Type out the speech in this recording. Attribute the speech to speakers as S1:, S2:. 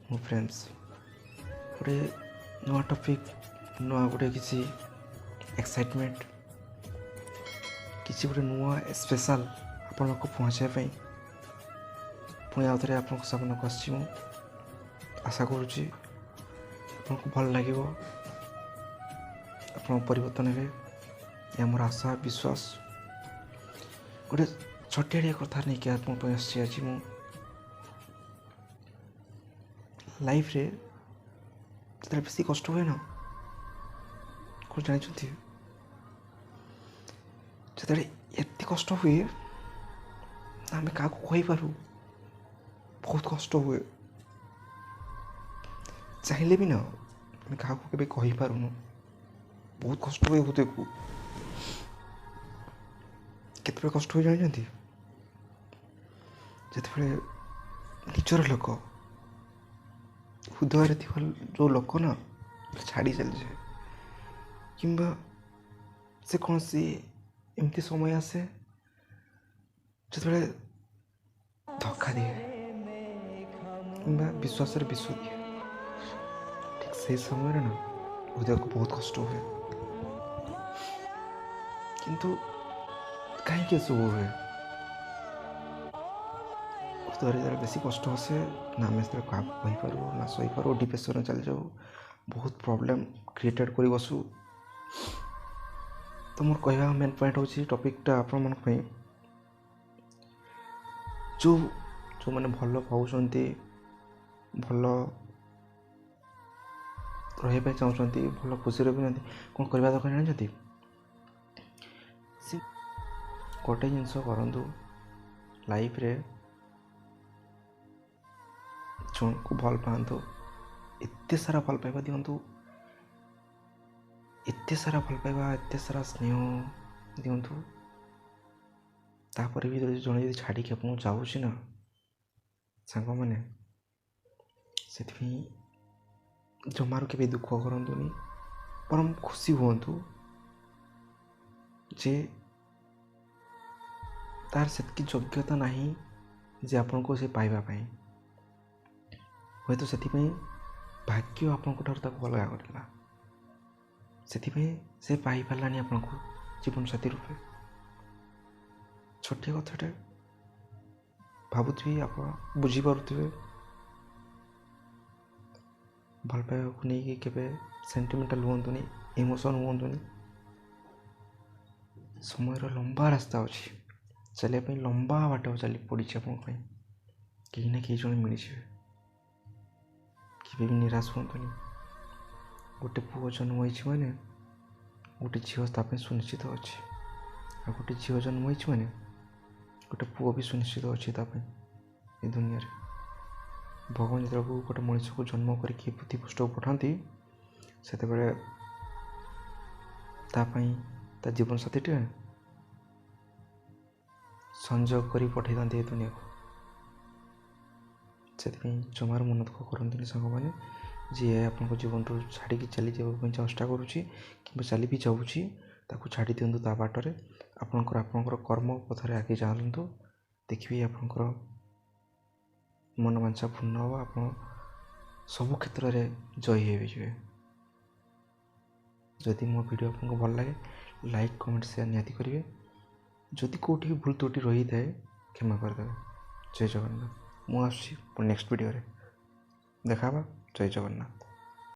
S1: ମୁଁ ଫ୍ରେଣ୍ଡସ୍ ଗୋଟେ ନୂଆ ଟପିକ୍, ନୂଆ ଗୋଟେ କିଛି ଏକ୍ସାଇଟମେଣ୍ଟ, କିଛି ଗୋଟେ ନୂଆ ସ୍ପେଶାଲ୍ ଆପଣଙ୍କୁ ପହଞ୍ଚାଇବା ପାଇଁ ପୁଣି ଆଉ ଥରେ ଆପଣଙ୍କ ସାମ୍ନାକୁ ଆସିଛି। ମୁଁ ଆଶା କରୁଛି ଆପଣଙ୍କୁ ଭଲ ଲାଗିବ, ଆପଣ ପରିବର୍ତ୍ତନ ହେବେ, ଏହା ମୋର ଆଶା ବିଶ୍ୱାସ। ଗୋଟେ ଛୋଟିଆଟିଆ କଥା ନେଇକି ଆପଣଙ୍କ ପାଇଁ ଆସିଛି ଆଜି ମୁଁ। ଲାଇଫ୍ରେ ଯେତେବେଳେ ବେଶୀ କଷ୍ଟ ହୁଏ ନା, କ'ଣ ଜାଣିଛନ୍ତି? ଯେତେବେଳେ ଏତେ କଷ୍ଟ ହୁଏ ନା ଆମେ କାହାକୁ କହିପାରୁ, ବହୁତ କଷ୍ଟ ହୁଏ। ଚାହିଁଲେ ବି ନା ଆମେ କାହାକୁ କେବେ କହିପାରୁନୁ, ବହୁତ କଷ୍ଟ ହୁଏ ହୃଦୟକୁ। କେତେବେଳେ କଷ୍ଟ ହୁଏ ଜାଣିଛନ୍ତି? ଯେତେବେଳେ ନିଜର ଲୋକ, ହୃଦୟରେ ଥିବା ଯେଉଁ ଲୋକ ନା ଛାଡ଼ି ଚାଲିଯାଏ, କିମ୍ବା ସେ କୌଣସି ଏମିତି ସମୟ ଆସେ ଯେତେବେଳେ ଧୋକା ଦିଏ କିମ୍ବା ବିଶ୍ୱାସରେ ବିଷ ଦିଏ, ଠିକ୍ ସେଇ ସମୟରେ ନା ହୃଦୟକୁ ବହୁତ କଷ୍ଟ ହୁଏ। କିନ୍ତୁ କାହିଁକି ଏସବୁ ହୁଏ? ହୃଦୟରେ ଯେତେବେଳେ ବେଶୀ କଷ୍ଟ ଆସେ ନା ଆମେ ସେତେବେଳେ କାହାକୁ କହିପାରୁ ନା ସହିପାରୁ, ଡିପ୍ରେସନ୍ରେ ଚାଲିଯାଉ, ବହୁତ ପ୍ରୋବ୍ଲେମ୍ କ୍ରିଏଟେଡ଼୍ କରି ବସୁ। ତ ମୋର କହିବା ମେନ୍ ପଏଣ୍ଟ ହେଉଛି ଟପିକ୍ଟା ଆପଣମାନଙ୍କ ପାଇଁ, ଯେଉଁମାନେ ଭଲ ପାଉଛନ୍ତି, ଭଲ ରହିବା ପାଇଁ ଚାହୁଁଛନ୍ତି, ଭଲ ଖୁସି ରହିବା ପାଇଁ ଚାହୁଁଛନ୍ତି, କ'ଣ କରିବା ଦରକାର ଜାଣିଛନ୍ତି? ସେ ଗୋଟେ ଜିନିଷ କରନ୍ତୁ, ଲାଇଫ୍ରେ ଜଣକୁ ଭଲ ପାଆନ୍ତୁ, ଏତେ ସାରା ଭଲ ପାଇବା ଦିଅନ୍ତୁ, ଏତେ ସାରା ଭଲ ପାଇବା, ଏତେ ସାରା ସ୍ନେହ ଦିଅନ୍ତୁ। ତାପରେ ବି ଯଦି ଜଣେ ଯଦି ଛାଡ଼ିକି ଆପଣଙ୍କୁ ଯାଉଛି ନା ସାଙ୍ଗମାନେ, ସେଥିପାଇଁ ଜମାରୁ କେବେ ଦୁଃଖ କରନ୍ତୁନି, ବରଂ ଖୁସି ହୁଅନ୍ତୁ ଯେ ତାର ସେତିକି ଯୋଗ୍ୟତା ନାହିଁ ଯେ ଆପଣଙ୍କୁ ସେ ପାଇବା ପାଇଁ। ହୁଏତ ସେଥିପାଇଁ ଭାଗ୍ୟ ଆପଣଙ୍କ ଠାରୁ ତାକୁ ଅଲଗା କରିଦେଲା, ସେଥିପାଇଁ ସେ ପାଇପାରିଲାନି ଆପଣଙ୍କୁ ଜୀବନସାଥୀ ରୂପେ। ଛୋଟିଆ କଥାଟେ ଭାବୁଥିବେ, ଆପଣ ବୁଝିପାରୁଥିବେ। ଭଲ ପାଇବାକୁ ନେଇକି କେବେ ସେଣ୍ଟିମେଣ୍ଟାଲ୍ ହୁଅନ୍ତୁନି, ଇମୋସନ୍ ହୁଅନ୍ତୁନି। ସମୟର ଲମ୍ବା ରାସ୍ତା ଅଛି ଚାଲିବା ପାଇଁ, ଲମ୍ବା ବାଟ ଚାଲି ପଡ଼ିଛି ଆପଣଙ୍କ ପାଇଁ, କେହି ନା କେହି ଜଣେ ମିଳିଯିବେ। କେବେ ବି ନିରାଶ ହୁଅନ୍ତୁନି। ଗୋଟେ ପୁଅ ଜନ୍ମ ହେଇଛି ମାନେ ଗୋଟେ ଝିଅ ତା ପାଇଁ ସୁନିଶ୍ଚିତ ଅଛି, ଆଉ ଗୋଟେ ଝିଅ ଜନ୍ମ ହେଇଛି ମାନେ ଗୋଟେ ପୁଅ ବି ସୁନିଶ୍ଚିତ ଅଛି ତା ପାଇଁ ଏ ଦୁନିଆରେ। ଭଗବାନ ଯେତେବେଳକୁ ଗୋଟେ ମଣିଷକୁ ଜନ୍ମ କରିକି ପୃଥିବୀ ପୃଷ୍ଠକୁ ପଠାନ୍ତି, ସେତେବେଳେ ତା ପାଇଁ ତା ଜୀବନସାଥୀଟେ ସଂଯୋଗ କରି ପଠାଇଥାନ୍ତି ଏ ଦୁନିଆକୁ। ସେଥିପାଇଁ ଜମାରୁ ମନ ଦୁଃଖ କରନ୍ତୁନି ସାଙ୍ଗମାନେ। ଯିଏ ଆପଣଙ୍କ ଜୀବନରୁ ଛାଡ଼ିକି ଚାଲିଯିବା ପାଇଁ ଚେଷ୍ଟା କରୁଛି କିମ୍ବା ଚାଲି ବି ଯାଉଛି, ତାକୁ ଛାଡ଼ି ଦିଅନ୍ତୁ ତା ବାଟରେ। ଆପଣଙ୍କର କର୍ମ ପଥରେ ଆଗେଇ ଚାଲନ୍ତୁ, ଦେଖିବେ ଆପଣଙ୍କର ମନବାଞ୍ଛା ପୂର୍ଣ୍ଣ ହେବ, ଆପଣ ସବୁ କ୍ଷେତ୍ରରେ ଜୟୀ ହେଇଯିବେ। ଯଦି ମୋ ଭିଡ଼ିଓ ଆପଣଙ୍କୁ ଭଲ ଲାଗେ, ଲାଇକ୍, କମେଣ୍ଟ, ସେୟାର ନିହାତି କରିବେ। ଯଦି କେଉଁଠି ଭୁଲ ତ୍ରୁଟି ରହିଥାଏ କ୍ଷମା କରିଦେବେ। ଜୟ ଜଗନ୍ନାଥ। ମୁଁ ଆସୁଛି ପୁଣି ନେକ୍ସଟ ଭିଡ଼ିଓରେ ଦେଖା ହେବା। ଜୟ ଜଗନ୍ନାଥ।